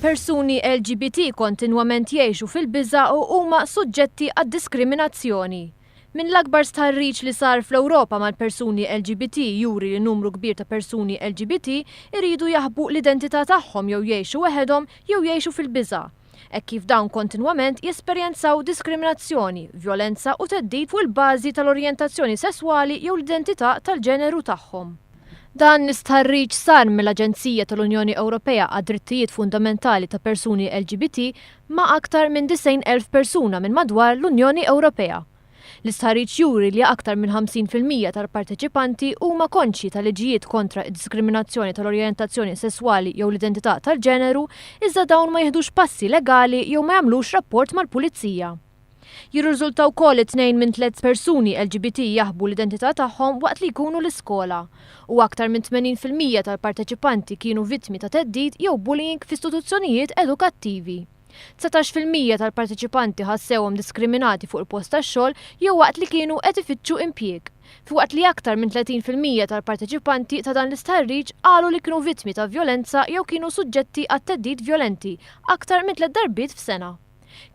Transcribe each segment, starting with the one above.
Persuni LGBT kontinwament jgħixu fil-biża' u huma suġġetti għad-diskriminazzjoni. Minn l-akbar stħarriġ li sar fl-Ewropa mal-persuni LGBT juri li numru kbir ta' persuni LGBT iridu jaħbu l-identità tagħhom jew jgħixu weħedhom jew jgħixu fil-biża', hekk kif dawn kontinwament jesperjenzaw diskriminazzjoni, vjolenza u theddid fuq il-bażi tal-orjentazzjoni sesswali jew l-identità tal-ġeneru tagħhom. Dan l-istħarriġ sar mill-Aġenzija tal-Unjoni Ewropea għad-Drittijiet Fundamentali ta' Persuni LGBT ma' aktar minn 90,000 persuna minn madwar l-Unjoni Ewropea. L-istħarriġ juri li aktar minn 50% tal-parteċipanti huma konxji ta' liġijiet kontra d-diskriminazzjoni tal-orjentazzjoni sesswali jew l-identità tal-ġeneru, iżda dawn ma jiħdux passi legali jew ma jagħmlux rapport mal-pulizija. Jirriżulta wkoll li tnejn minn tliet persuni LGBT jaħbu l-identità tagħhom waqt li jkunu l-iskola, u aktar minn 80% tal-parteċipanti kienu vittmi ta' theddid jew bullying f'istituzzjonijiet edukattivi. 19% tal-parteċipanti ħassewhom diskriminati fuq il-post tax-xogħol jew waqt li kienu qed ifittxu impjieg, filwaqt li aktar minn 30% tal-parteċipanti ta' dan l-istħarriġ qalu li kienu vittmi ta' vjolenza jew kienu suġġetti għat-theddid vjolenti aktar minn tliet darbiet f'sena.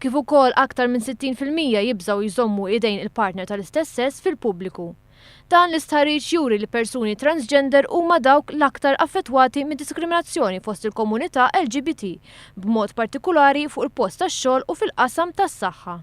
Kif ukoll aktar minn 60% jibżgħu jżommu idejn il-partner tal-istess sess fil-pubbliku. Dan l-istħarriġ juri li persuni transgender huma dawk l-aktar affettwati mid-diskriminazzjoni fost il-komunità LGBT, b'mod partikulari fuq il-post tax-xogħol u fil-qasam tas-saħħa.